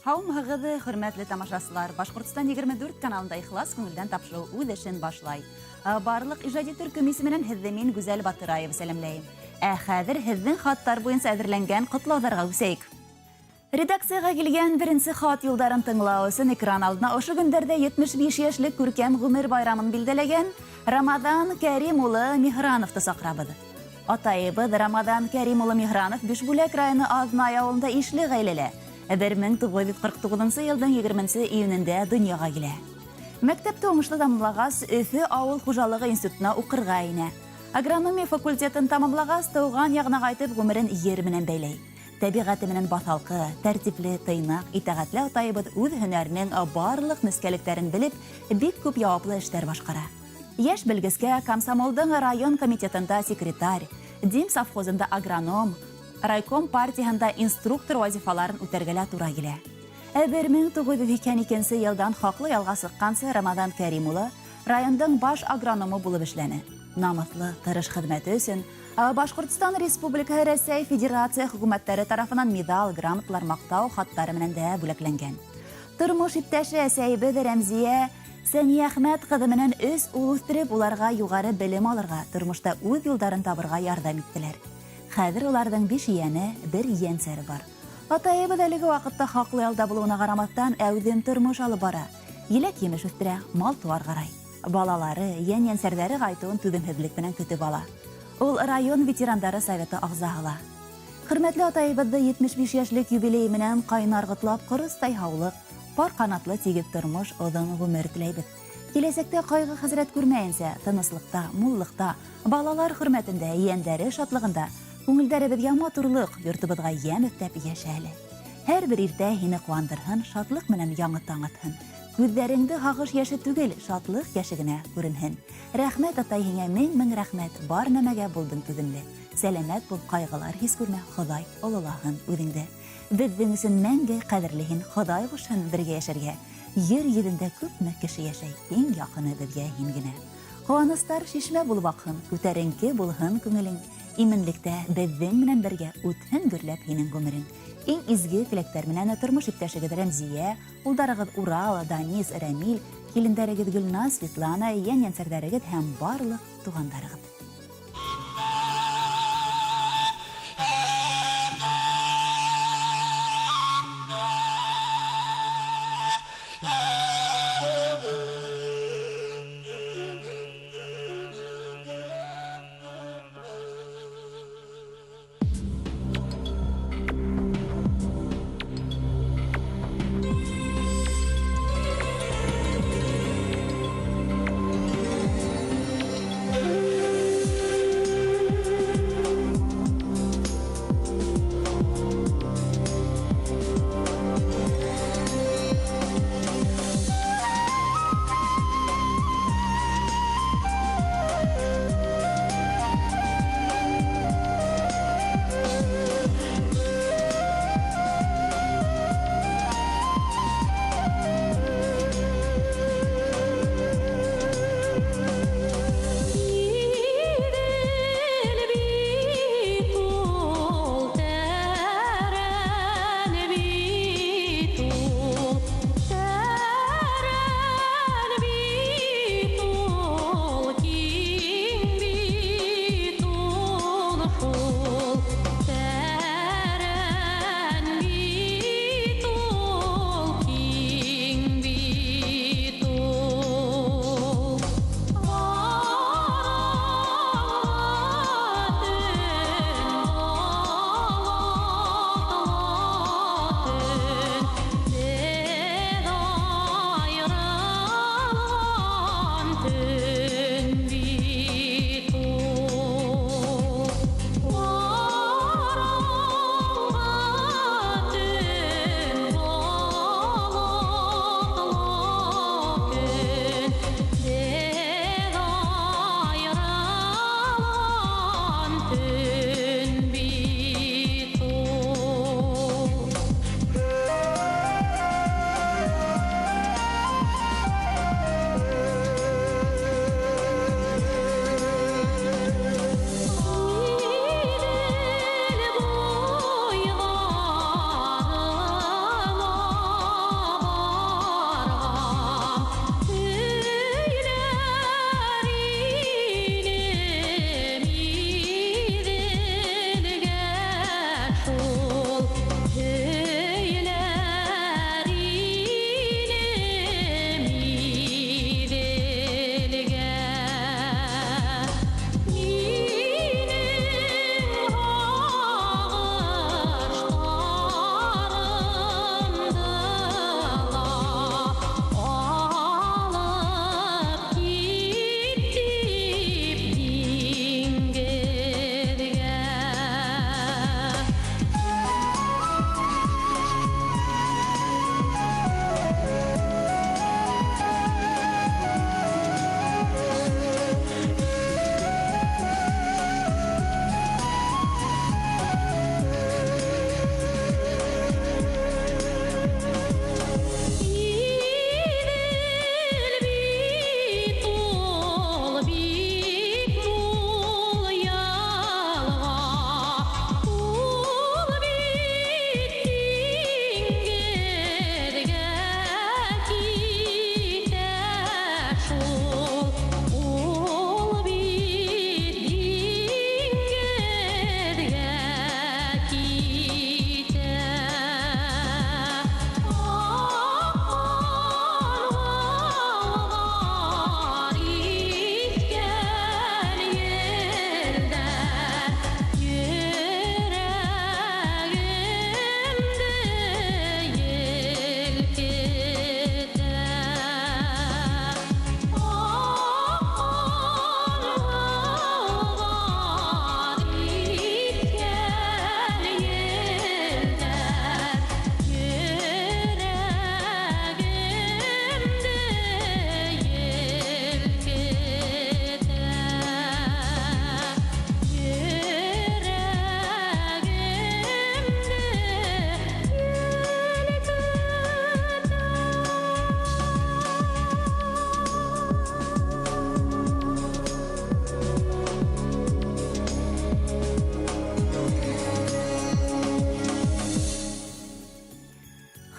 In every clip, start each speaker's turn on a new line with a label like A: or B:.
A: Һаумыһығыҙ, хөрмәтле тамашасылар! Башҡортостан 24 каналында ихлас күңелдән тапшырыу үҙ эшен башлай. Барлыҡ ижади төркөм исеменән һеҙҙе мин, Гүзәл Батыраева, сәләмләйем. Ә хәҙер һеҙҙең хаттар буйынса әҙерләнгән ҡотлауҙарға күсәйек. Редакцияға килгән беренсе хат юлдарын тыңлау өсөн экран алдына ошо көндәрҙә 75 йәшлек күркәм ғүмер байрамын билдәләгән Рамаҙан Кәрим улы Миһрановты саҡырабыҙ. Атайыбыҙ Рамаҙан Кәрим улы Миһранов Бишбүләк районы Аҙнай ауылында ишле ғаиләлә 1949 йылдың 20 июнендә донъяға килә. Мәктәпте уңышлы тамамлағас, Өфө ауыл хужалығы институтына уҡырға инә. Агрономия факультетын тамамлағас, тыуған яғына ҡайтып, ғүмерен ер менән бәйләй. Тәбиғәте менән баҫалҡы, тәртипле, тыйнаҡ, итәғәтле атайыбыҙ үҙ һөнәренең барлыҡ нескәлектәрен белеп, бик күп яуаплы эштәр башҡара. Йәш белгескә комсомолдың район комитетында секретарь, Дим совхозында агроном, райком партияһында инструктор вазифаларын үтәргә лә тура килә. Ә 1982 йылдан хаҡлы ялға сыҡҡансы Рамаҙан Кәрим улы райондың баш агрономы булып эшләне. Намыҫлы, тырыш хеҙмәте өсөн Башҡортостан Республикаһы Рәсәй Федерация хөкүмәттәре тарафынан миҙал, грамоталар, маҡтау хаттары менән дә бүләкләнгән. Тормош иптәше әсәйебеҙ Рәмзиә Сәниәхмәт ҡыҙы менән өс ул үҫтереп, уларға юғары белем алырға, тормошта үҙ юлдарын табырға ярҙам иттеләр. Хәҙер уларҙың биш ейәне, бер ейәнсәре бар. Атайыбыҙ әлеге ваҡытта хаҡлы ялда булыуына ҡарамаҫтан, әүҙем тормош алып бара. Еләк-емеш үҫтерә, мал-тыуар ҡарай. Балалары, ейән-ейәнсәрҙәре ҡайтыуын түҙемһеҙлек менән көтөп ала. Ул район ветерандары советы ағзаһы ла. Хөрмәтле атайыбыҙҙы 75 йәшлек юбилейы менән ҡайнар ҡотлап, ҡоростай һаулыҡ, пар ҡанатлы тигеҙ тормош, оҙон ғүмер теләйбеҙ. Киләсәктә ҡайғы-хәсрәт күрмәйенсә, тыныслыҡта, муллыҡта, балалар хөрмәтендә, ейәндәре шатлығында, күңелдәребеҙгә матурлыҡ, йортобоҙға йәм өҫтәп йәшә әле. Һәр бер иртә һине ҡыуандырһын, шатлыҡ менән яңы таң атһын. Күҙҙәреңде һағыш йәше түгел, шатлыҡ йәше генә күренһен. Рәхмәт, атай, һиңә мең-мең рәхмәт, бар нәмәгә булдың түҙемле. Сәләмәт бул, ҡайғылар һис күрмә, Хоҙай ололаһын үҙеңде. Беҙҙең өсөн мәңге ҡәҙерле һин, Хоҙай ҡушһын бергә йәшәргә. Ер йөҙөндә күпме кеше йәшәй, иң яҡыны беҙгә һин генә. Ҡыуаныстар шишмә булып аҡһын, күтәренке булһын күңелең. Именлектә беҙҙең менән бергә үтһен гөрләп һинең ғүмерең. Иң изге теләктәр менән тормош иптәшегеҙ Рәмзиә, улдарығыҙ Урал, Данис, Рәмил, килендәрегеҙ Гөлназ, Светлана, йән-йәнсәрҙәрегеҙ һәм барлыҡ туғандарығыҙ.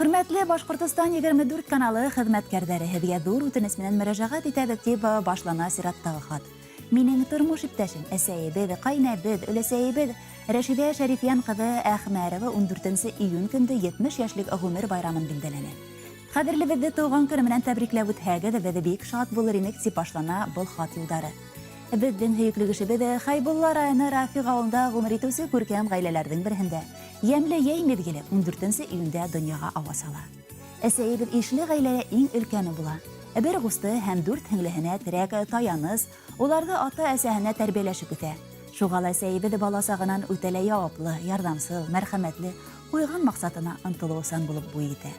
A: Хөрмәтле Башҡортостан 24 каналы хеҙмәткәрҙәре, һеҙгә ҙур үтенес менән мөрәжәғәт итәбеҙ, тип башлана сираттағы хат. Минең тормош иптәшем, әсәйебеҙ, ҡайнәбеҙ, өләсәйебеҙ Рәшиҙә Шәрифйән ҡыҙы Әхмәрова 14 июнь көндө 70 йәшлек ғүмер байрамын билдәләне. Ҡәҙерлебеҙҙе тыуған көнө менән тәбрикләп үтһәгеҙ, беҙ бик шат булыр инек, тип башлана был хат юлдары. Беҙҙең һөйөклө кешебеҙ Хәйбулла районы Рафиҡ ауылында ғүмер итеүсе күркәм ғаиләләрҙең береһендә йәмле йәй миҙгеле 14 июндә донъяға ауаз һала. Әсәйебеҙ ишле ғаиләлә иң өлкәне була. Бер ҡусты һәм дүрт һеңлеһенә терәк, таяныс, уларҙы ата-әсәһенә тәрбиәләшеп үҫә. Шуға ла әсәйебеҙ бала сағынан үтә лә яуаплы, ярҙамсыл, мәрхәмәтле, ҡуйған маҡсатына ынтылыусан булып буй етә.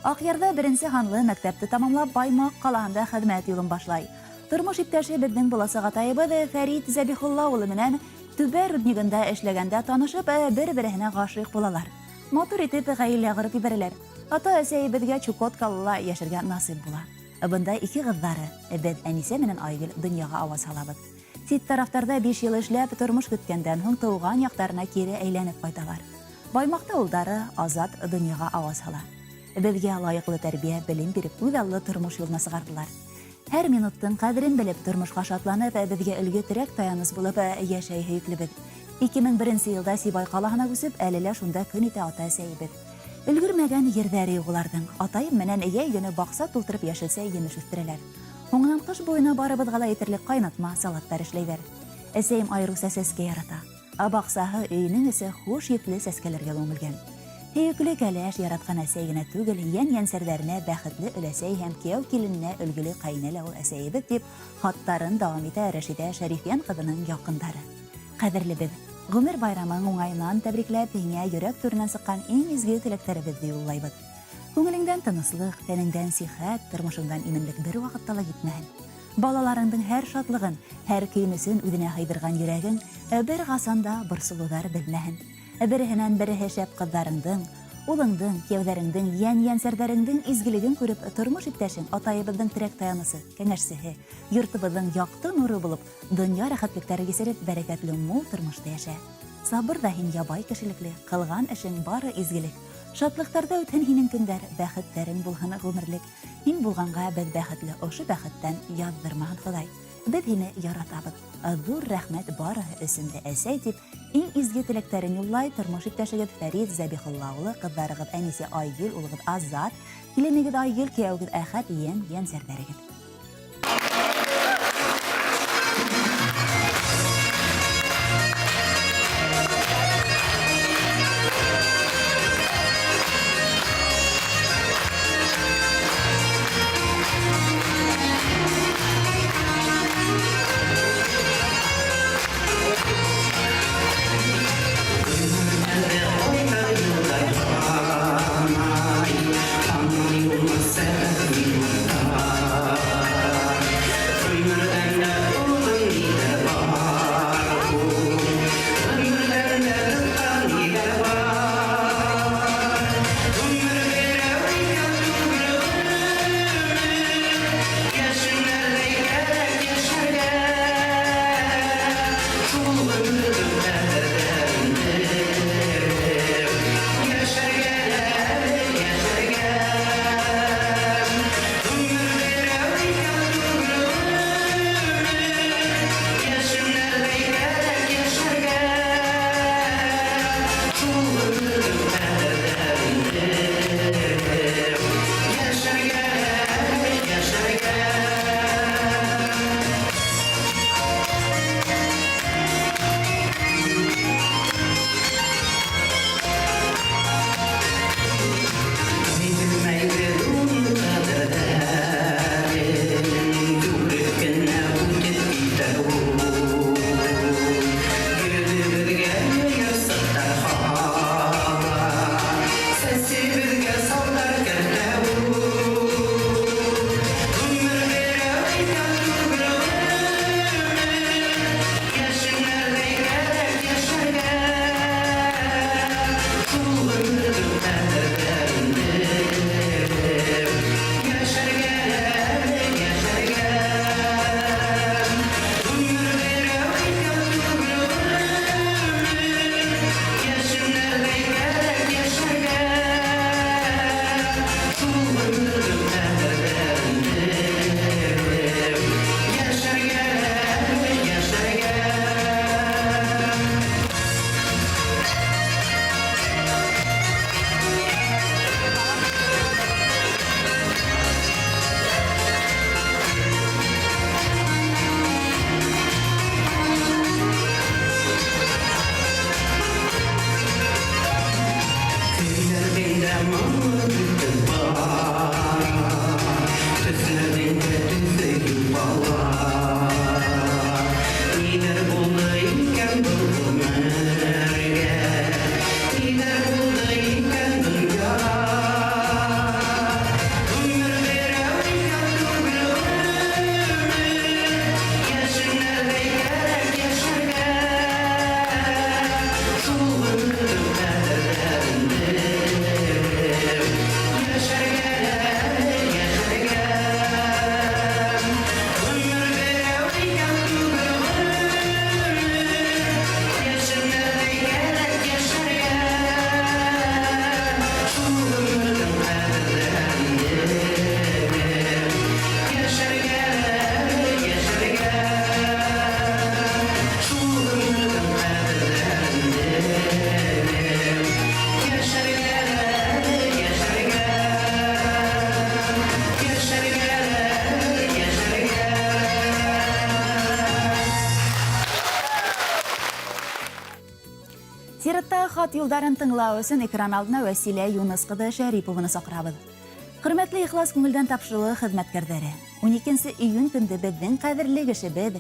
A: Аҡъярҙа беренсе һанлы мәктәпте тамамлап, Баймаҡ ҡалаһында хеҙмәт юлын башлай. Тормош иптәше беҙҙең буласаҡ атайыбыҙ Фәрит Зәбихулла улы менән Түбә руднигында эшләгәндә танышып, бер-береһенә ғашыйҡ булалар. Матур итеп ғаилә ҡороп ебәрәләр. Ата-әсәйебеҙгә Чукоткалыла йәшәргә насыйп була. Бында ике ҡыҙҙары, беҙ Әнисә менән Айгөл донъяға ауаз һалабыҙ. Сит тарафтарҙа биш йыл эшләп, тормош көткәндән һуң тыуған яҡтарына кире әйләнеп ҡайталар. Баймаҡта улдары Азат донъяға ауаз һала. Беҙгә лайыҡлы тәрбиә, белем биреп, үҙаллы тормош юлына сығарҙылар. Һәр минуттың ҡәҙерен белеп, тормошҡа шатланып, беҙгә өлгө терәк таяныс булып йәшәй һөйөклөбөҙ. 2001 йылда Сибай ҡалаһына күсеп, әле лә шунда көн итә ата-әсәйебеҙ. Өлгөрмәгән ерҙәре юҡ уларҙың. Атайым менән йәй көнө баҡса тултырып йәшелсә емеш үҫтерәләр. Һуңынан ҡыш буйына барыбыҙға ла етерлек ҡайнатма, салаттар эшләйҙәр. Әсәйем айырыуса сәскә ярата. Ә баҡсаһы, өйөнөң эсе хуш еҫле сәскәләргә күмелгән. Һөйөкле кәләш, яратҡан әсәй генә түгел, йән-йәнсәрҙәренә бәхетле өләсәй һәм кейәү-килененә өлгөлө ҡәйнә лә ул әсәйебеҙ, тип хаттарын дауам итә Рәшидә Шәрифйән ҡыҙының яҡындары. Ҡәҙерлебеҙ, ғүмер байрамың уңайынан тәбрикләп, һиңә йөрәк түренән сыҡҡан иң изге теләктәребеҙҙе юллайбыҙ. Күңелеңдән тыныслыҡ, тәнеңдән сихәт, тормошоңдан именлек бер ваҡытта ла китмәһен. Балаларыңдың һәр шатлығын, һәр көйөнөсөн үҙенә һыйҙырған йөрәгең бер ҡасан да борсолоуҙар белмәһен. Береһенән-береһе шәп ҡыҙҙарыңдың, улыңдың, кейәүҙәреңдең, йән-йәнсәрҙәреңдең изгелеген күреп, тормош иптәшең, атайыбыҙҙың терәк-таянысы, кәңәшсеһе, йортобоҙҙоң яҡты нуры булып, донъя рәхәтлектәре кисереп, бәрәкәтле мул тормошта йәшә. Сабыр ҙа һин ябай кешелекле, ҡылған эшең бары изгелек. Шатлыҡтарҙа үтһен һинең көндәр, бәхеттәрең булһын ғүмерлек. Һин булғанға беҙ бәхетле, ошо бәхеттән яҙҙырмаһын Хоҙай. Беҙ һине яратабыҙ. Ҙур рәхмәт барыһы өсөн дә, әсәй, тип иң изге теләктәрен юллай тормош иптәшегеҙ Фәрит Зәбихулла улы, ҡыҙҙарығыҙ Әнисә Айгөл, улығыҙ Азат, киленегеҙ Айгөл, кейәүегеҙ Әхәт, йән-йәнсәрҙәрегеҙ. Хат юлдарын тыңлау өсөн экран алдына Вәсилә Юныс ҡыҙы Шәрипованы саҡырабыҙ. Хөрмәтле Ихлас күңелдән тапшырыуы хеҙмәткәрҙәре, 12 июнь көндө беҙҙең ҡәҙерле кешебеҙ,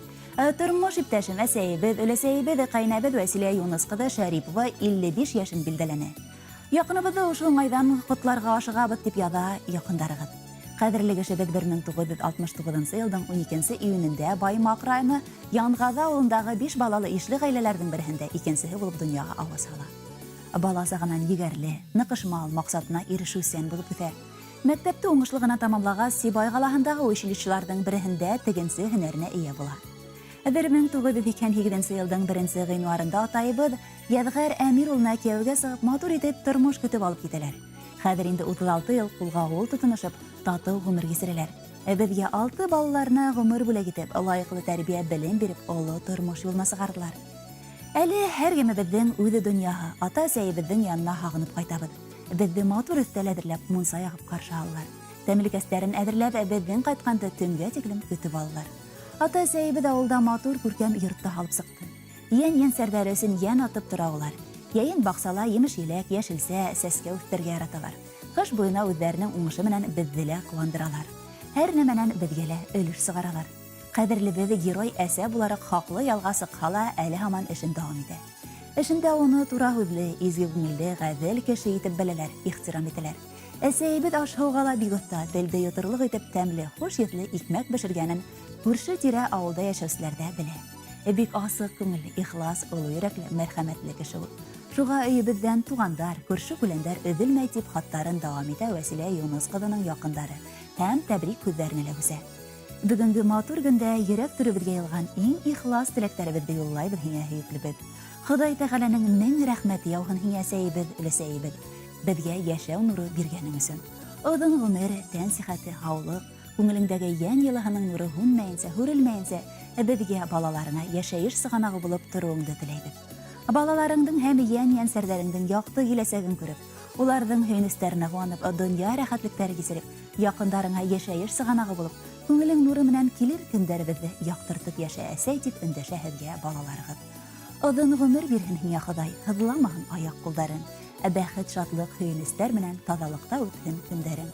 A: тормош иптәшем, әсәйебеҙ, өләсәйебеҙ, ҡәйнәбеҙ Вәсилә Юныс ҡыҙы Шәрипова 55 йәшен билдәләне. Яҡыныбыҙҙы ошо уңайҙан ҡотларға ашығабыҙ, тип яҙа яҡындарығыҙ. Ҡәҙерле кешебеҙ 1969 йылдың 12 июнендә Баймаҡ районы Янғаҙы ауылындағы 5 балалы ишле ғаиләләрҙең береһендә икенсеһе булып донъяға ауаз һала. Бала сағынан егәрле, ныҡышмал, маҡсатына ирешеүсән булып үҫә. Мәктәпте уңышлы ғына тамамлағас, Сибай ҡалаһындағы училищеларҙың береһендә тегенсе һөнәренә эйә була. 1988 йылдың 1 ғинуарында атайыбыҙ Йәҙғәр Әмир улына кейәүгә сығып, матур итеп тормош көтөп алып китәләр. Хәҙер инде 36 йыл ҡулға ҡул тотоношоп, татыу ғүмер кисерәләр. Беҙгә 6 балаларына ғүмер бүләк итеп, лайыҡлы тәрбиә, белем биреп, оло тормош юлына сығарҙылар. Әле һәр кемебеҙҙең үҙе донъяһы, ата-әсәйебеҙҙең янына һағынып ҡайтабыҙ. Беҙҙе матур өҫтәл әҙерләп, мунса яғып ҡаршы алалар. Тәмлекәстәрен әҙерләп, беҙҙең ҡайтҡанды төнгә тиклем көтөп алалар. Ата-әсәйебеҙ ауылда матур күркәм йортта һалып сыҡты. Йән-йән сәрҙәре өсөн йән атып тора улар. Йәйен баҡсала емеш-еләк, йәшелсә, сәскә үҫтерергә яраталар. Ҡыш буйына үҙҙәренең уңышы менән беҙҙе лә ҡыуандыралар. Һәр нәмәнән беҙгә лә өлөш сығаралар. Ҡәҙерлебеҙ герой әсә булараҡ хаҡлы ялға сыҡһа ла, әле һаман эшен дауам итә. Эшендә уны тура һүҙле, изге күңелле, ғәҙел кеше итеп беләләр, ихтирам итәләр. Әсәйебеҙ аш-һыуға ла бик оҫта, телде йоторлоҡ итеп тәмле, хуш еҫле икмәк бешергәнен күрше-тирә ауылда йәшәүселәр ҙә белә. Бик асыҡ күңелле, ихлас, оло йөрәкле, мәрхәмәтле кеше ул. Шуға өйөбөҙҙән туғандар, күрше-күләндәр өҙөлмәй, тип хаттарын дауам итә Вәсилә Юныс ҡыҙының яҡындары һәм тәбрик һүҙҙәренә лә күсә. Бөгөнгө матур көндә йөрәк түребеҙгә йылған иң ихлас теләктәребеҙҙе юллайбыҙ һиңә, һөйөклөбөҙ. Хоҙай Тәғәләнең мең рәхмәте яуһын һиңә, әсәйебеҙ, өләсәйебеҙ, беҙгә йәшәү нуры биргәнең өсөн. Оҙон ғүмер, тән сихәте, һаулыҡ, күңелеңдәге йән йылыһының нуры һүнмәйенсә, һүрелмәйенсә, беҙгә, балаларыңа йәшәйеш сығанағы булып тороуыңды теләйбеҙ. Балаларыңдың һәм йән-йән сәрҙәреңдең яҡты киләсәген күреп, уларҙың һөйөнөстәренә ҡыуанып, донъя рәхәтлектәре кисереп, яҡындарыңа йәшәйеш сығанағы булып, күңелең нуры менән килер көндәребеҙҙе яҡтыртып йәшә, әсәй, тип өндәшә һеҙгә балаларығыҙ. Оҙон ғүмер бирһен һиңә Хоҙай, һыҙламаһын аяҡ ҡулдарын, бәхет, шатлыҡ, һөйөнөстәр менән таҙалыҡта үтһен көндәрең.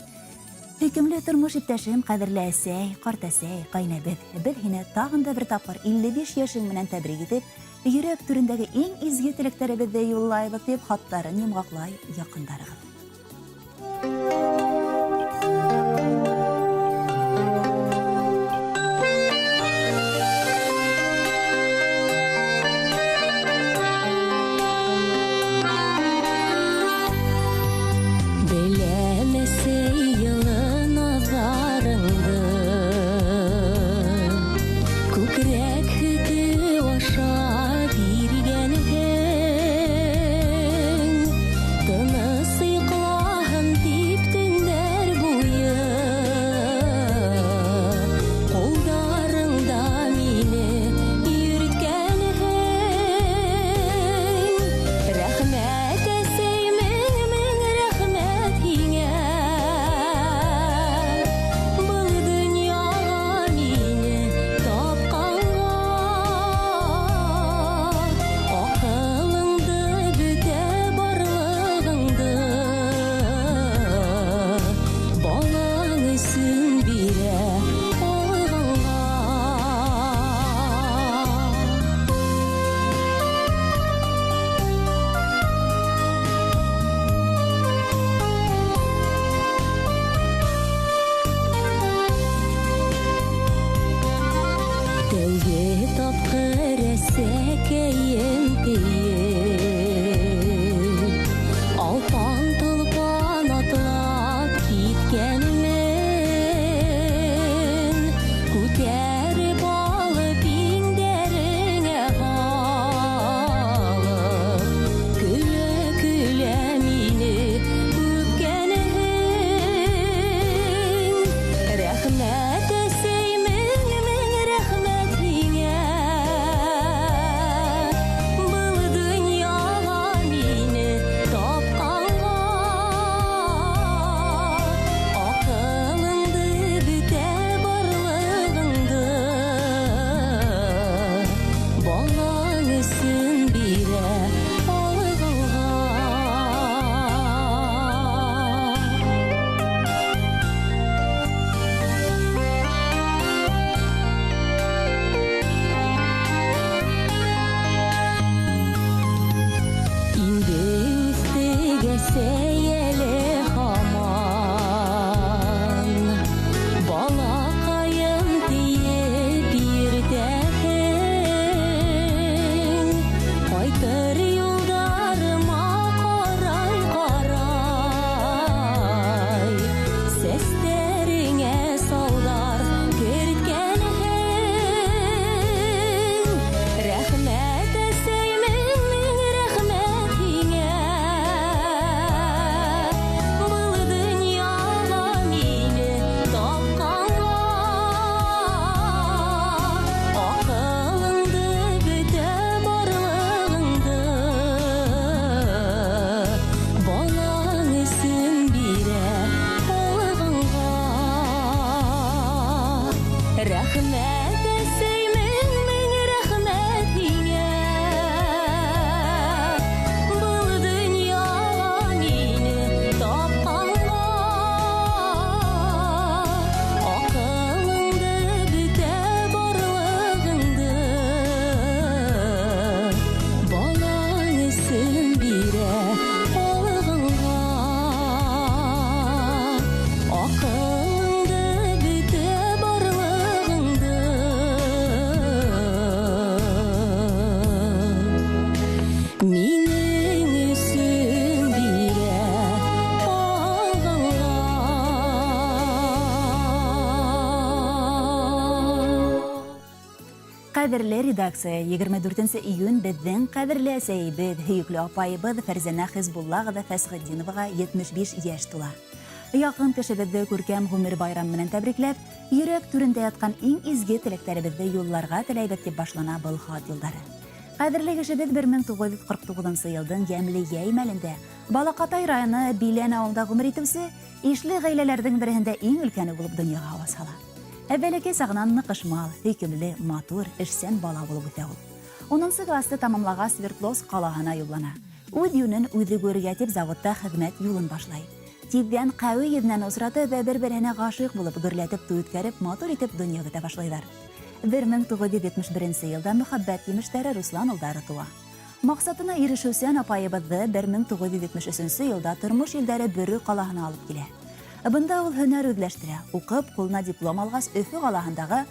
A: Һөйкөмлө тормош иптәшем, ҡәҙерле әсәй, ҡарт әсәй, ҡәйнәбеҙ, беҙ һине тағын да бер тапҡыр 55 йәшең менән тәбрик итеп, йөрәк түрендәге иң изге теләктәребеҙҙе юллайбыҙ, тип хаттарын йомғаҡлай яҡындарығыҙ.
B: Беләм, әсәй, йылы назарыңды, күкрәк һөтө аша биргәнһең, тыныс йоҡлап Рәхмәт, әсәй, мең-мең рәхмәт һиңә. Был донъяға мине тапҡанға, аҡылыңды, бөтә барлығыңды балаң өсөн бирә алғанға. Аҡылыңды, бөтә барлығыңды минең өсөн бирә алғанға.
A: Ҡәҙерле редакция, 24 июнь беҙҙең ҡәҙерле әсәйебеҙ, һөйөклө апайыбыҙ Фәрзәнә Хизбулла ҡыҙы Фәсхетдиноваға 75 йәш тула. Яҡын кешебеҙҙе күркәм ғүмер байрамы менән тәбрикләп, йөрәк түрендә ятҡан иң изге теләктәребеҙҙе юлларға теләйбеҙ тип башлана был хат юлдары. Ҡәҙерле кешебеҙ 1949 йылдың йәмле йәй мәлендә Балаҡатай районы Билән ауылында ғүмер итеүсе ишле ғаиләләрҙең береһендә иң өлкәне булып донъяға ауаз һала. Ә бәләкәй сағынан ныҡышмал, һөйкөмлө, матур, эшсән бала булып үҫә ул. 10 класты тамамлағас Свердловск ҡалаһына юллана. Үҙ йүнен үҙе күрергә тип заводта хеҙмәт юлын башлай. Тиҙҙән ҡәүи йөҙөнән осратып, бер-береһенә ғашиҡ булып, гөрләтеп туй үткәреп, матур итеп донъя көтә башлайҙар. 1971 йылда мөхәббәт емештәре Руслан улдары тыуа. Маҡсатына ирешеүсән апайыбыҙҙы 1973 йылда тормош елдәре Бөрө ҡалаһына алып килә. Бында ул һөнәр үҙләштерә, уҡып, ҡулына диплом алғас, Өфө ҡалаһындағы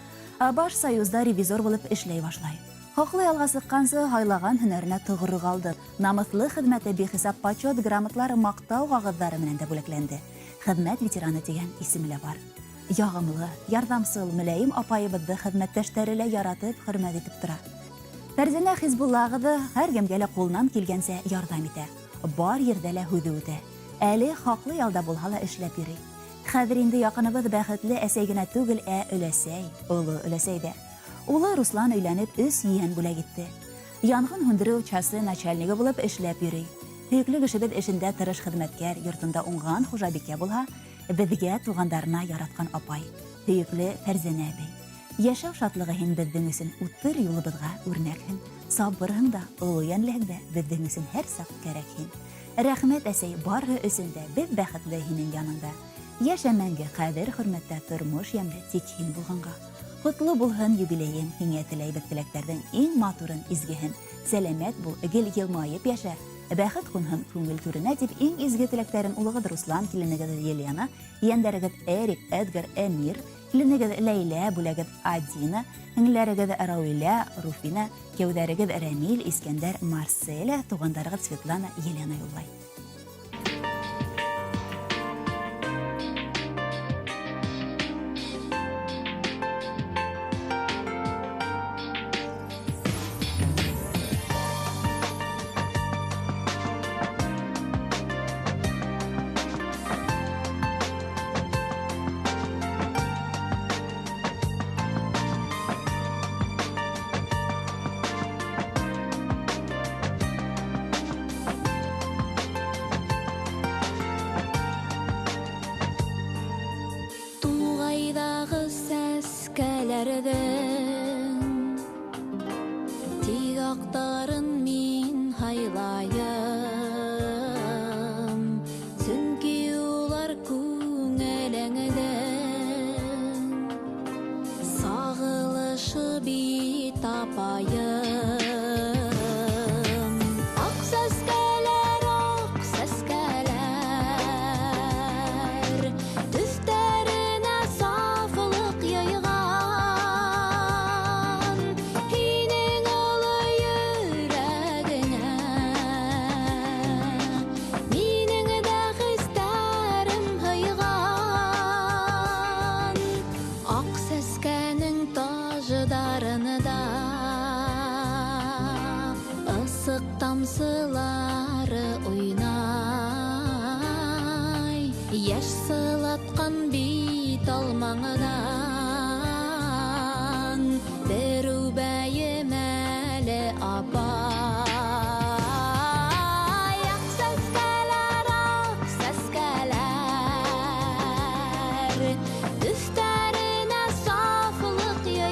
A: Баш Союзда ревизор булып эшләй башлай. Хаҡлы ялға сыҡҡансы һайлаған һөнәренә тоғро ҡалды. Намыҫлы хеҙмәте бихисап почет грамоталары, маҡтау ҡағыҙҙары менән дә бүләкләнде. Хеҙмәт ветераны тигән исеме лә бар. Яғымлы, ярҙамсыл, мөләйем апайыбыҙҙы хеҙмәттәштәре лә яратып, хөрмәт итеп тора. Фәрзәнә Хизбулла ҡыҙы һәр кемгә лә ҡулынан килгәнсә ярҙам итә. Бар ерҙә лә һүҙе үтә. Әле хаҡлы ялда булһа ла эшләп йөрөй. Хәҙер инде яҡыныбыҙ бәхетле әсәй генә түгел, ә өләсәй, оло өләсәй ҙә. Улы Руслан өйләнеп 3 ейән бүләк итте. Янғын һүндереү часты начальнигы булып эшләп йөрөй. Һөйөклө кешебеҙ эшендә тырыш хеҙмәткәр, йортонда уңған хужабикә булһа, беҙгә туғандарына яратҡан апай, һөйөклө Фәрзәнә әбей. Йәшәү шатлығы һин беҙҙең өсөн, үтер юлыбыҙға үрнәкһең. Сабырһың да, оло йәнлеһең дә беҙҙең өсөн һәр саҡ кәрәк һин. Рәхмәт, әсәй, барыһы өсөн дә беҙ бәхетле һинең яныңда. Йәшә мәңге ҡәҙер-хөрмәттә, тормош йәмле тик һин булғанға. Ҡотло булһын юбилейың, һиңә теләйбеҙ теләктәрҙең иң матурын, изгеһен. Сәләмәт бул, гел йылмайып йәшә. Бәхет ҡунһын күңел түренә тип иң изге теләктәрен улығыҙ Руслан, киленегеҙ Елена, ейәндәрегеҙ Эрик, Эдгар, Эмир, киленегеҙ Ләйлә, бүләгеҙ Адина, һеңлеләрегеҙ Рауилә, Руфина, кәүҙәрегеҙ Рәмил, Искәндәр, Марселя, туғандарығыҙ Светлана, Елена юллай.
B: Туғайҙағы сәскәләрҙең тик аҡтарын мин һайлайым, сөнки улар күңелеңдең сағылышы бит, апайым. Аҡ сәскәләр, аҡ сәскәләр, төҫтәренә сафлыҡ йыйған, һинең оло йөрәгеңә минең дә хистәрем һыйған. Аҡ сәскәнең таждарында ысыҡ тамсылары уйнай, йәш сылатҡан бит алмаңдан бер үбәйем әле, апай. Аҡ сәскәләр, аҡ сәскәләр, төҫтәренә сафлыҡ йыйған,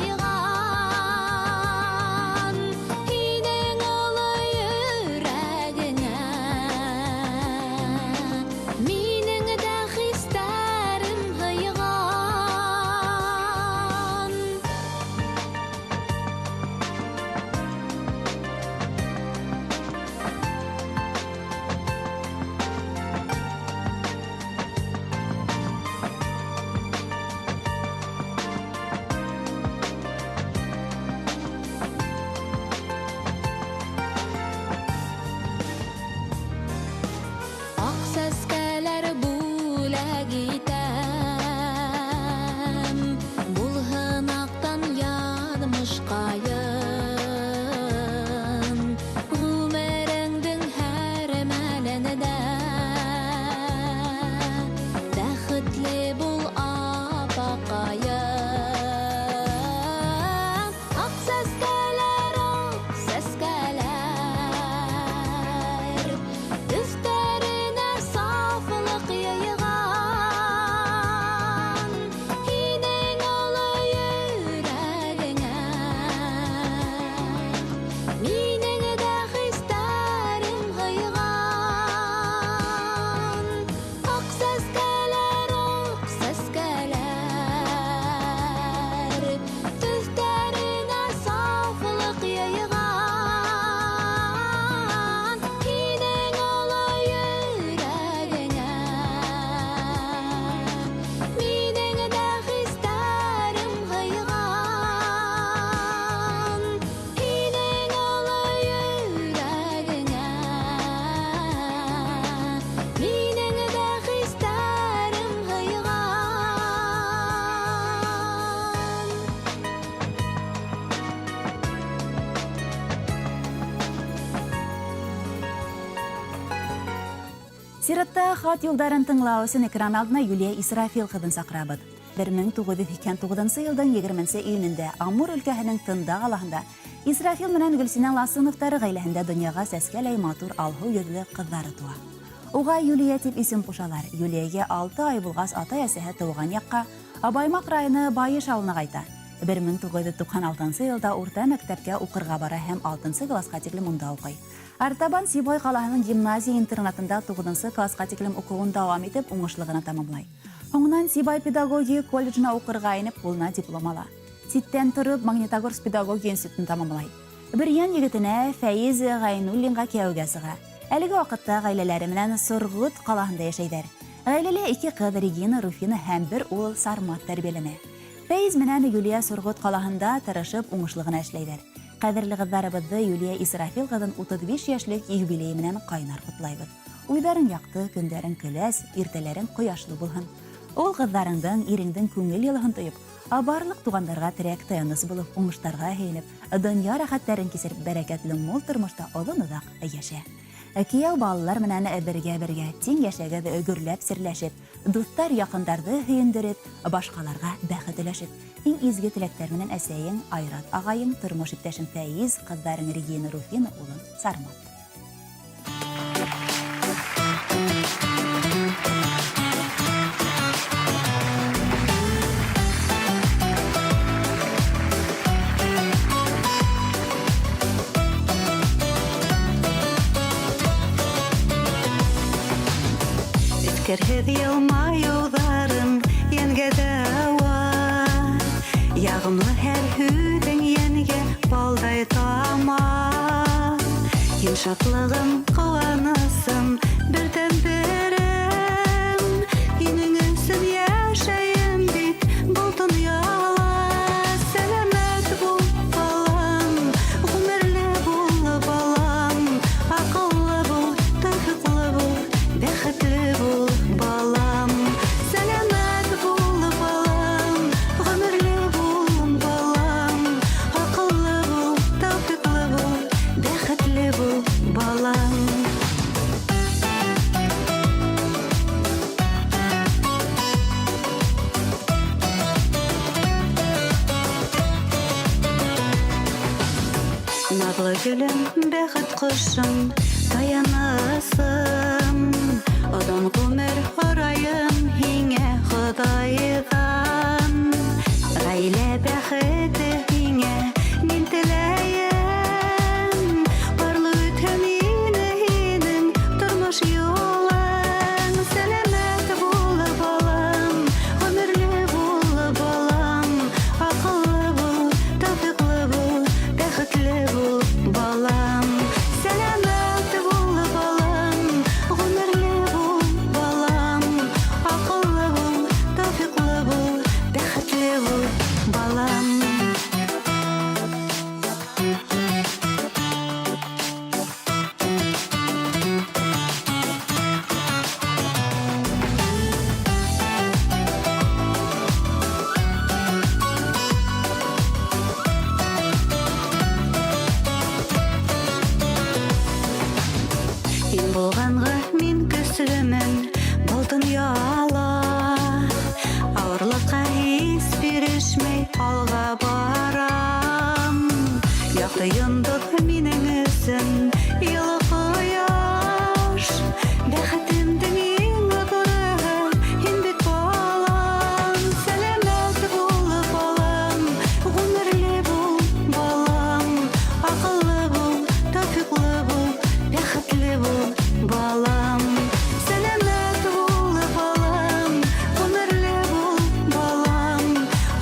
A: Сиратта хат юлдарын тыңлау өсөн экран алдына Юлия Исрафил ҡыҙын саҡырабыҙ. 1989 йылдың 20 июнендә Амур өлкәһенең Тында ҡалаһында Исрафил менән Гөлсинә Ласыновтар ғаиләһендә донъяға сәскәләй матур алһыу йөҙлө ҡыҙҙары тыуа. Уға Юлия тип исем ҡушалар. Юлияға 6 ай булғас атай-әсәһе тыуған яҡҡа Баймаҡ районы Байыш ауылына ҡайта. 1996 йылда урта мәктәпкә уҡырға бара һәм 6 класҡа тиклем унда уҡый. Артабан Сибай ҡалаһының гимназия интернатында 9 класҡа тиклем уҡыуын дауам итеп, уңышлы ғына тамамлай. Һуңынан Сибай педагогия колледжына уҡырға инеп, ҡулына диплом ала. Ситтән тороп Магнитогорск педагогия институтын тамамлай. Бөрйән егетенә Фәиз Ғәйнуллинға кейәүгә сыға. Әлеге ваҡытта ғаиләләре менән Сорғот ҡалаһында йәшәйҙәр. Ғаиләлә 2 ҡыҙ Регина, Руфина һәм бер ул Сармат тәрбиәләнә. Фәиз менән Юлия Сорғот ҡалаһында тырышып уңышлы ғына эшләйҙәр. Ҡәҙерле ҡыҙҙарыбыҙҙы Юлия Исрафил ҡыҙын 35 йәшлек юбилейы менән ҡайнар ҡотлайбыҙ. Уйҙарың яҡты, көндәрең көләс, иртәләрең ҡояшлы булһын. Ул ҡыҙҙарыңдың, иреңдең күңел йылыһын тойоп, барлыҡ туғандарға терәк таяныс булып, уңыштарға һөйөнөп, донъя рәхәттәрен кисереп, бәрәкәтле мул тормошта оҙон-оҙаҡ йәшә. Кейәү балалар менән бергә-бергә тиң йәшәгеҙ, гөрләп серләшеп, дуҫтар яҡындарҙы һөйөндөрөп, башҡаларға бәхет өләшеп, иң изге теләктәр менән әсәйең Айрат ағайың, тормош иптәшең Фәиз, ҡыҙҙарың Регина, Руфина, улың Сармат.
C: Эткерһеҙ йылмайыуҙарың йәнгә дауа, яғымлы һәр һүҙең йәнгә балдай тама. Һин шатлығым, ҡыуанысым, берҙән-берем, һинең өсөн йәшәйем бит был донъяла. Сәләмәт бул, балам, ғүмерле бул, балам, аҡыллы бул, тәүфиҡлы бул, бәхетле бул, балам. Сәләмәт бул, балам, ғүмерле бул, балам, аҡыллы бул, тәүфиҡлы бул, бәхетле бул, балам. Наҙлы гөлөм, бәхет ҡошом, таянысым, оҙон ғүмер һорайым һиңә Хоҙайҙан. Ғаилә бәхете һиңә мин теләйем, парлы үтһен ине һинең тормош юлың. Сәләмәт бул, балам, ғүмерле бул, балам, аҡыллы бул, тәүфиҡлы бул, бәхетле бул, балам. Сәләмәт бул, балам, ғүмерле бул, балам, аҡыллы бул, тәүфиҡлы бул, бәхетле бул, балам. Һин булғанға мин көслөмөн был донъяла, ауырлыҡҡа һис бирешмәй алға барам. Яҡты йондоҙ минең өсөн йылы ҡояш, бәхетемдең иң ҙурыһы һин бит, балам. Сәләмәт бул, балам, ғүмерле бул, балам, аҡыллы бул, тәүфиҡлы бул, бәхетле бул, балам. Сәләмәт бул, балам, ғүмерле бул, балам,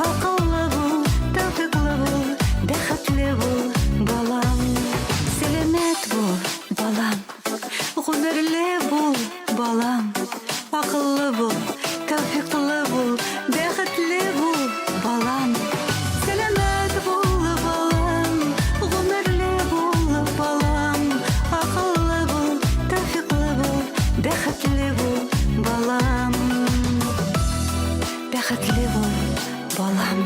C: аҡыллы бул, тәүфиҡлы бул, бәхетле бул, балам. Сәләмәт бул, балам, ғүмерле бул, балам, аҡыллы бул, тәүфиҡлы бул, бәхетле бул, балам. Сәләмәт бул, балам, ғүмерле бул, балам, аҡыллы бул, тәүфиҡлы бул, бәхетле бул, балам. Бәхетле бул, балам.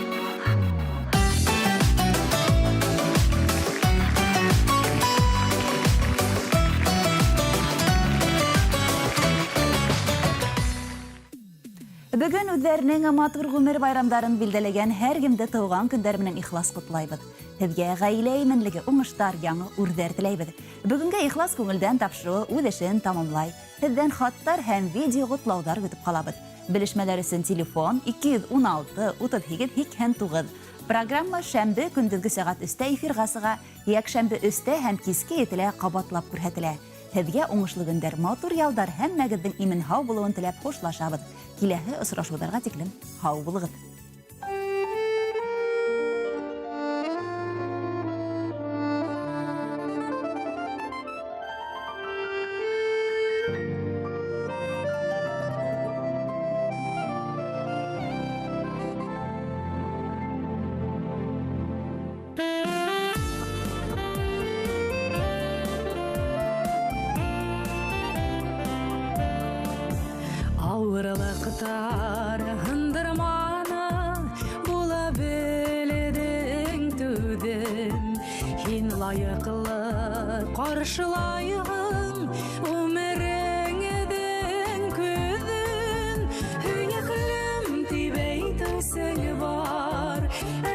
A: Бөгөн үҙҙәренең матур ғүмер байрамдарын билдәләгән һәр кемде тыуған көндәр менән ихлас ҡотлайбыҙ. Һеҙгә ғаилә именлеге, уңыштар, яңы үрҙәр теләйбеҙ. Бөгөнгә ихлас күңелдән тапшырыуы үҙ эшен тамамлай. Һеҙҙән хаттар һәм видео ҡотлауҙар көтөп ҡалабыҙ. Белешмәләр өсөн телефон 216 38 89. Программа шәмбе көндөҙгө сәғәт 3-тә эфирға сыға, йәкшәмбе 3-тә һәм киске 7-лә ҡабатлап күрһәтелә. Һеҙгә уңышлы көндәр, матур ялдар, һәммәгеҙҙең имен һау булыуын теләп хушлашабыҙ. Киләһе осрашыуҙарға тиклем һау булығыҙ.
D: Ауырлыҡтар һындырманы, була белдең түҙем. Һин лайыҡлы ҡаршылайһың ғүмереңдең көҙөн. Һөйөклөм тип әйтеүсең бар,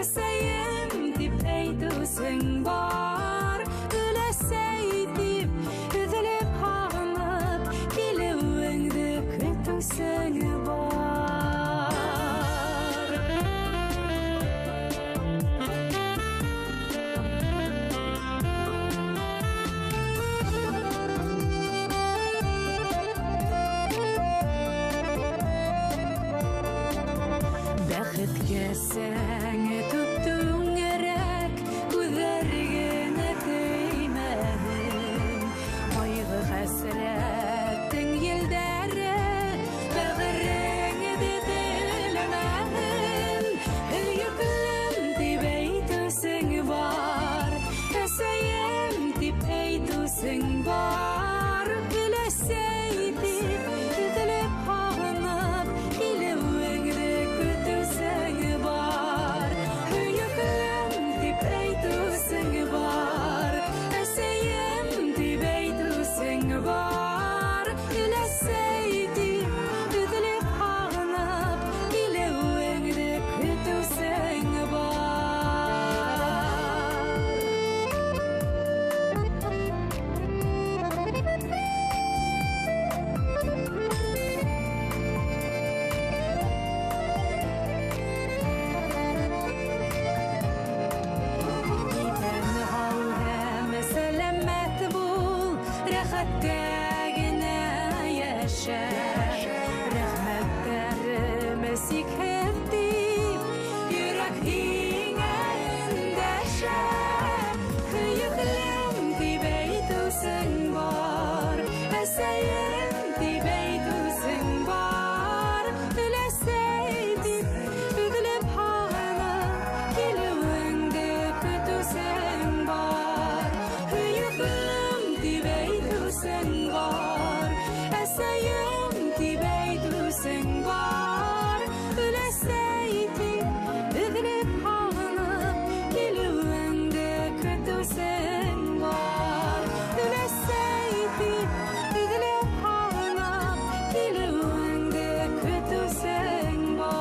D: әсәйем тип әйтеүсең бар. Өләсәй тип өҙөлөп һағынып килеүеңде көтөүсең бар. Бәхеткә сәң түп-түңәрәк, күҙҙәр генә теймәһен. Ҡайғы-хәсрәттең елдәре бәғереңде телмәһен. Һөйөклөм тип әйтеүсең бар, әсәйем тип әйтеүсең бар. Өләсәй тип өҙөлөп һағынып килеүеңде көтөүсең бар. Һөйөклөм тип әйтеүсең бар, әсәйем тип әйтеүсең бар. Өләсәй тип өҙөлөп һағынып килеүеңде көтөүсең бар. Иҫән һау һәм сәләмәт бул, рәхәттә генә йәшә. Рәхмәттәрем сикһеҙ тип, йөрәк һиңә өндәшә. Һөйөклөм тип әйтеүсең бар, әсәйем тип әйтеүсең бар. Өләсәй тип өҙөлөп һағынып килеүеңде көтөүсең бар. Һөйөклөм тип әйтеүсең бар, әсәйем тип әйтеүсең бар. Өләсәй тип өҙөлөп һағынып килеүеңде көтөүсең бар. Өләсәй тип өҙөлөп һағынып килеүеңде көтөүсең бар.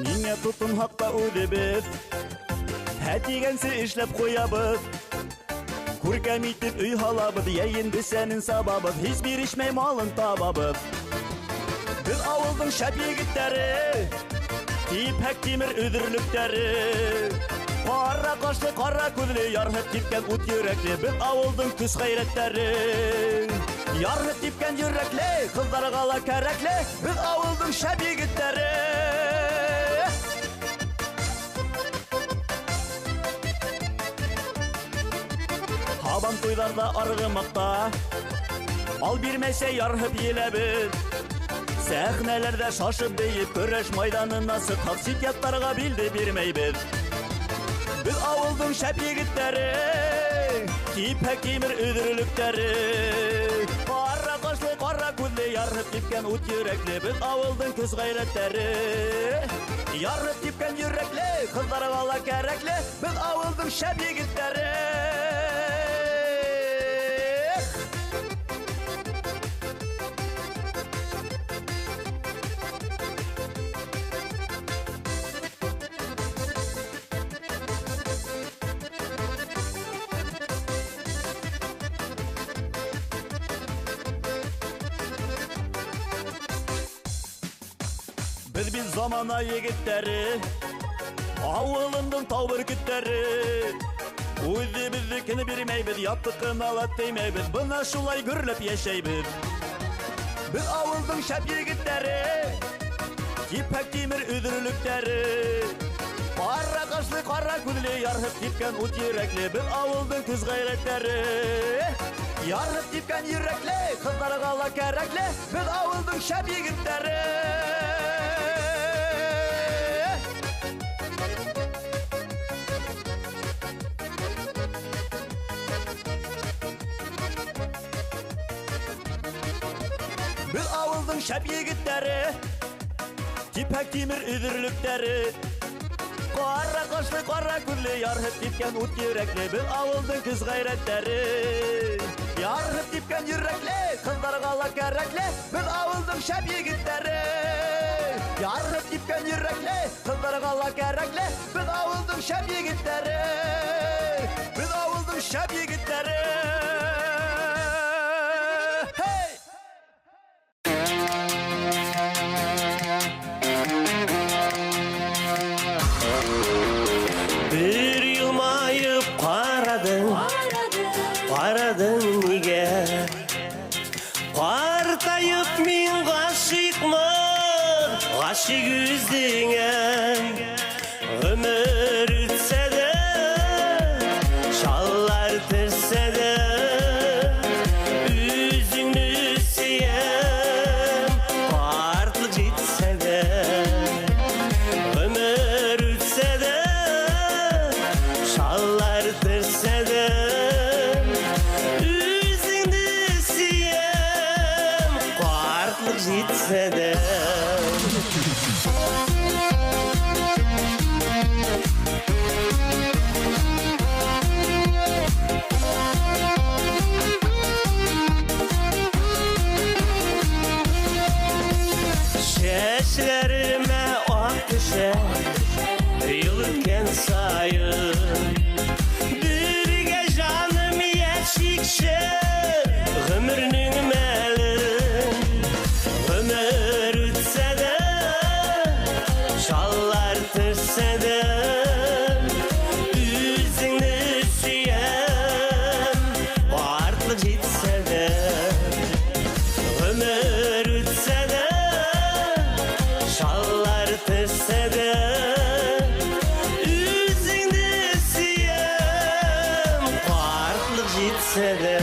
E: Ниңә тотонһаҡ та үҙебеҙ, һә тигәнсе эшләп ҡуябыҙ. Күркәм итеп өй һалабыҙ, йәйен бесәнен сабабыҙ, һис бирешмәй малын табабыҙ. Беҙ ауылдың шәп егеттәре, типһәк тимер өҙөрлөктәре. Ҡара ҡашлы, ҡара күҙле, ярһып типкән ут йөрәкле, беҙ ауылдың көс ғәйрәттәре. Ярһып типкән йөрәкле, ҡыҙҙарға ла кәрәкле, беҙ ауылдың шәп егеттәре. Һабан туйҙарҙа арғымаҡта, ал бирмәсә ярһып еләбеҙ. Сәхнәләрҙә шашып бейеп, көрәш майҙанына сыҡһаҡ, сит яттарға билде бирмәйбеҙ. Беҙ ауылдың шәп егеттәре, типһә тимер өҙөрлөктәре. Ҡара ҡашлы, ҡара күҙле, ярһып типкән ут йөрәкле, беҙ ауылдың көс ғәйрәттәре. Ярһып типкән йөрәкле, ҡыҙҙарға ла кәрәкле, беҙ ауылдың шәп егеттәре. Беҙ бит замана егеттәре, ауылымдың тау бөркөттәре. Үҙебеҙҙекен бирмәйбеҙ, яттыҡына ла теймәйбеҙ, бына шулай гөрләп йәшәйбеҙ. Беҙ ауылдың шәп егеттәре, типһәк тимер өҙөрлөктәре. Ҡара ҡашлы, ҡара күҙле, ярһып типкән ут йөрәкле, беҙ ауылдың көс ғәйрәттәре. Ярһып типкән йөрәкле, ҡыҙҙарға ла кәрәкле, беҙ ауылдың шәп егеттәре. Беҙ ауылдың шәп егеттәре, типһәк тимер өҙөрлөктәре. Ҡара ҡашлы, ҡара күҙле, ярһып типкән ут йөрәкле, беҙ ауылдың көс ғәйрәттәре. Ярһып типкән йөрәкле, ҡыҙҙарға ла кәрәкле, беҙ ауылдың шәп егеттәре. Ярһып типкән йөрәкле, ҡыҙҙарға ла кәрәкле, беҙ ауылдың шәп егеттәре. Беҙ ауылдың шәп егеттәре. Hey!
F: Бер йылмайып ҡарадың, ҡарадың нигә? Ҡартайып мин ғашиҡмын, ғашиҡ үҙеңә. Ғүмер үтсә ҙә, шаллар төшсә ҙә, үҙеңде һөйәм, ҡартлыҡ етсә ҙә. Ғүмер үтсә ҙә, шаллар төшсә ҙә, үҙеңде һөйәм, ҡартлыҡ етсә ҙә. Сәсләремә аҡ төшә, йыл үткән сайын. Бергә жаным йәшиксе, ғүмернең мәлен. Ғүмер үтсә ҙә, шаллар төшсә ҙә, үҙеңде һөйәм, ҡартлыҡ етсә ҙә. Ғүмер үтсә ҙә, шаллар төшсә ҙә, үҙеңде һөйәм, ҡартлыҡ етсә ҙә.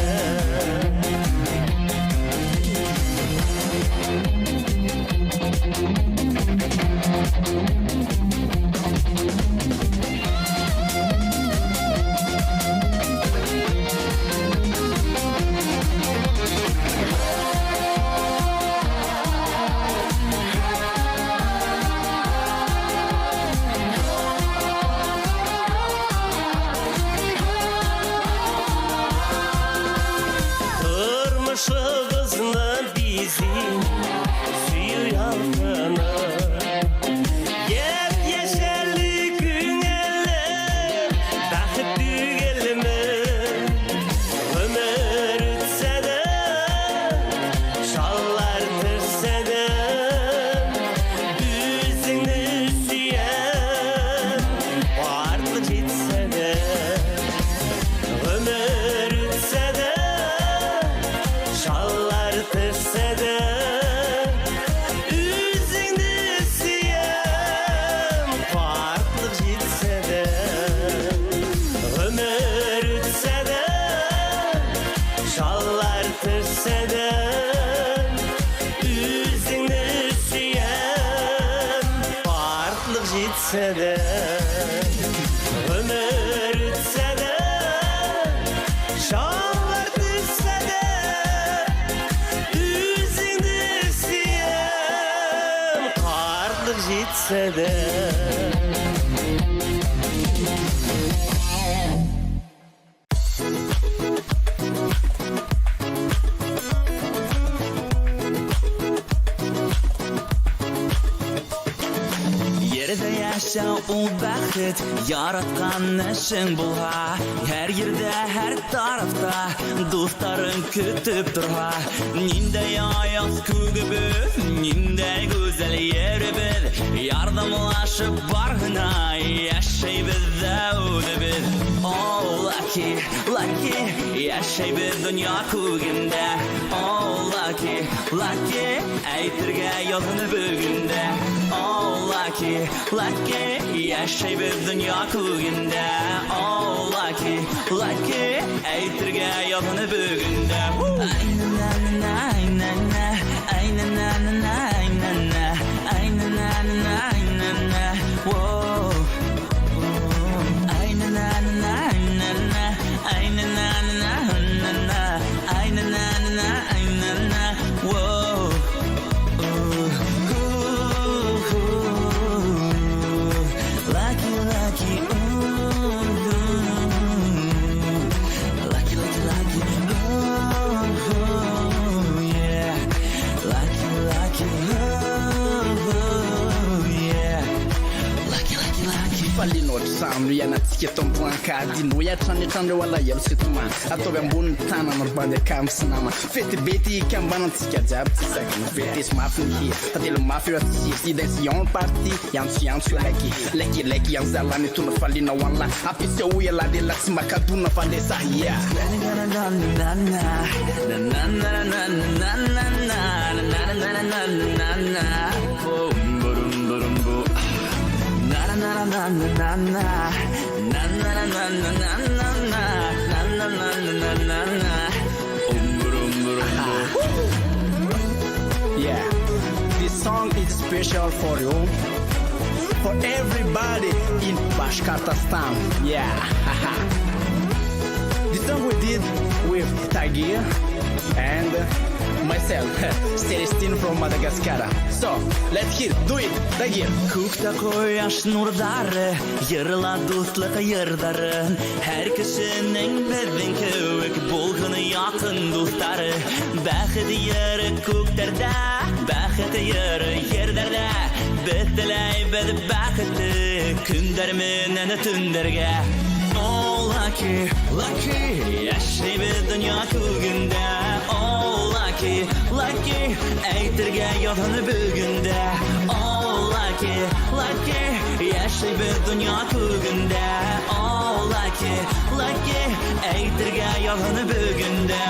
F: үтсә дә. Ерҙә йәшәү ул бәхет, яратҡан эшең булһа, һәр ерҙә, һәр тарафта дуҫтарың көтөп торһа, ниндәй аяҙ күгебеҙ, ниндәй гүзәл еребеҙ, ярҙамлашып барыһына йәшәйбеҙ ҙә үҙебеҙ. О, lucky, lucky, йәшәйбеҙ донъя күгендә. О, lucky, lucky, әйтергә яҙһын бөгөн дә. О, lucky, lucky, йәшәйбеҙ донъя күгендә. О, lucky, lucky, әйтергә яҙһын бөгөн дә. Ай, на, на, на, на, ай, на, на, на, на, на, ай, на, на, на, на, на, воу. Ай, на, на, на, на, на, ай, на, на, на, на, на, ай, на, на, на, на, на, воу. Lucky, lucky, ooh, lucky, lucky, lucky, ooh, yeah. Lucky, lucky, ooh, yeah. Lucky, lucky, lucky.
G: Faliana ohatr'izany ianantsika eto ampoankady no hiatrany hatrany alahelo sy tomany ataovy ambony tanana ry bandy akamo sy nama fety be ty ikambanantsika jiaby tsy sakana fetesy mafy ny hira tantely mafy eo atsisy ty danse en party iantso iantso laiky laiky laiky anzalany tondra faliana ho an'lahy ampisehoy ialahy lehilahy tsy makadona fa le sahy yeah. Yeah, this song is special for you, for everybody in Bashkortostan. Yeah, this song we did with Tagir and myself, Celestine from Madagascar. So let's hear, do it, Tagir.
F: Күктә ҡояш нурҙары, йырла дуҫлыҡ йырҙарын. Һәр кешенең беҙҙең кеүек булһын яҡын дуҫтары. Бәхет йыры күктәрҙә, бәхет йыры ерҙәрҙә. Беҙ теләйбеҙ бәхетте көндәр менән төндәргә. О, lucky, lucky, йәшәйбеҙ донъя күгендә. О, lucky, lucky, әйтергә яҙһын бөгөн дә. О, lucky, lucky, йәшәйбеҙ донъя күгендә. О, lucky, lucky, әйтергә яҙһын бөгөн дә.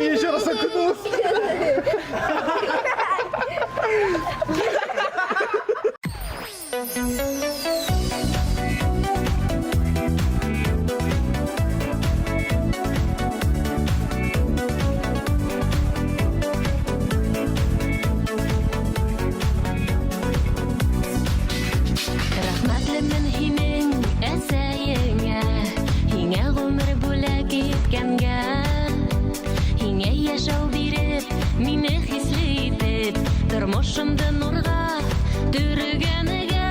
G: Еще раз окунулся.
B: Рәхмәтлемен һинең әсәйеңә, һиңә ғүмер бүләк иткәнгә, һиңә йәшәү биреп, мине хисле итеп, тормошомдо нурға төргәнгә.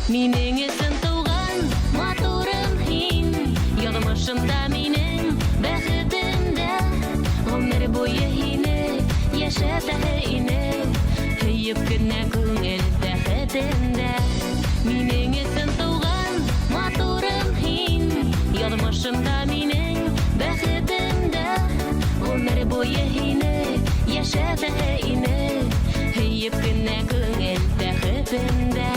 B: Минең өсөн тыуған матурым һин, яҙмышымда минең бәхетем дә. Ғүмер буйы һине йәшәтәһе ине, һөйөп кенә күңел тәхетендә. Минең өсөн тыуған матурым һин, яҙмышымда минең бәхетем дә. Ғүмер буйы һине йәшәтәһе ине, һөйөп кенә күңел тәхетендә.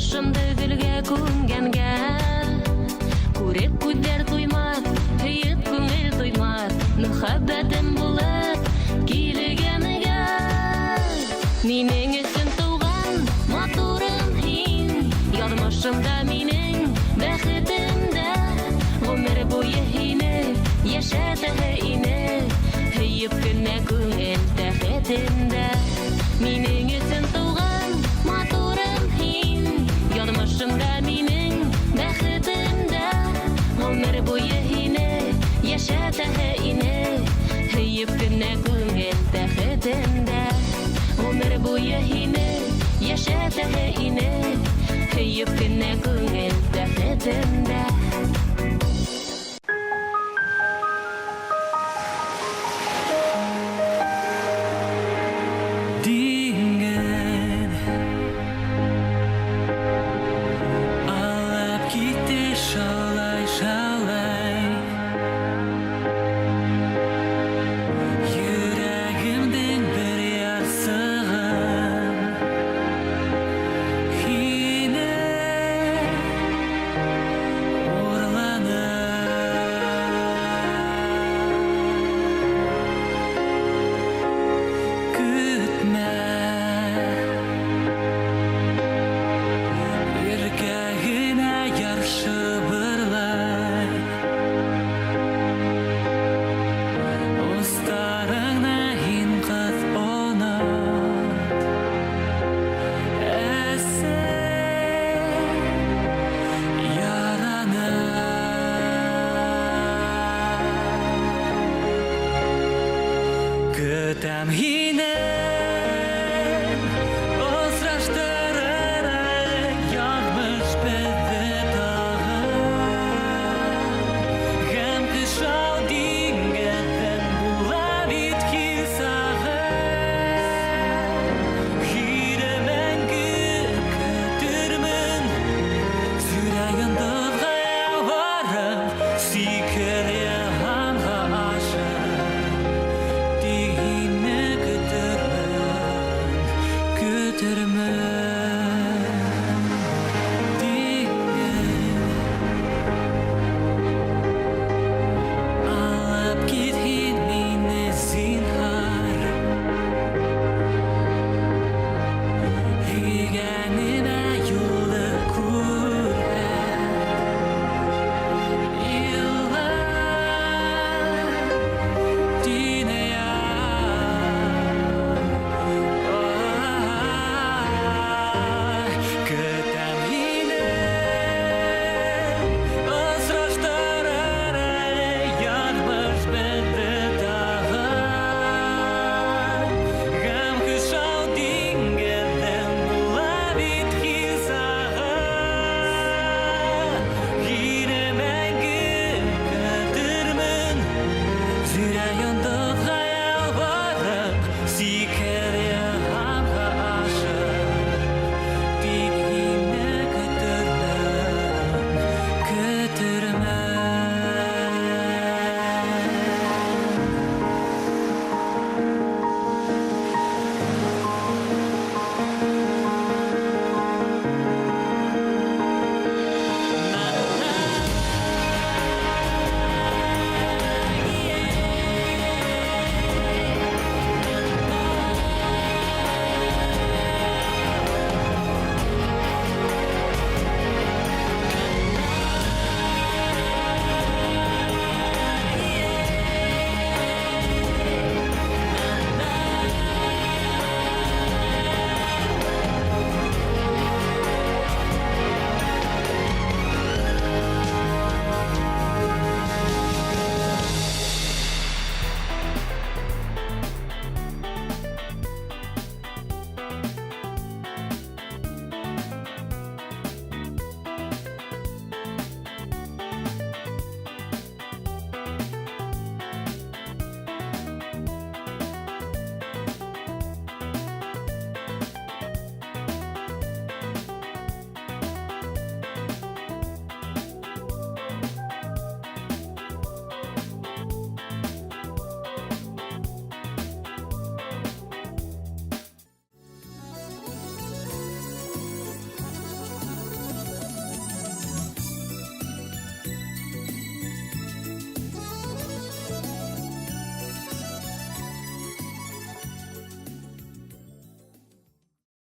B: Яҙмышымды гөлгә күмгәнгә. Күреп күҙҙәр туймаҫ, һөйөп күңел туймаҫ, мөхәббәтем булып килгәнгә. Минең өсөн тыуған матурым һин, яҙмышымда минең бәхетем дә. Ғүмер буйы һине йәшәтәһе ине, һөйөп кенә күңел тәхетендә. Минең өсөн тыуған матурым һин, яҙмышымда минең бәхетем дә. Ғүмер буйы һине йәшәтәһе ине, һөйөп кенә күңел тәхетендә. Ғүмер буйы һине йәшәтәһе ине, һөйөп кенә күңел тәхетендә.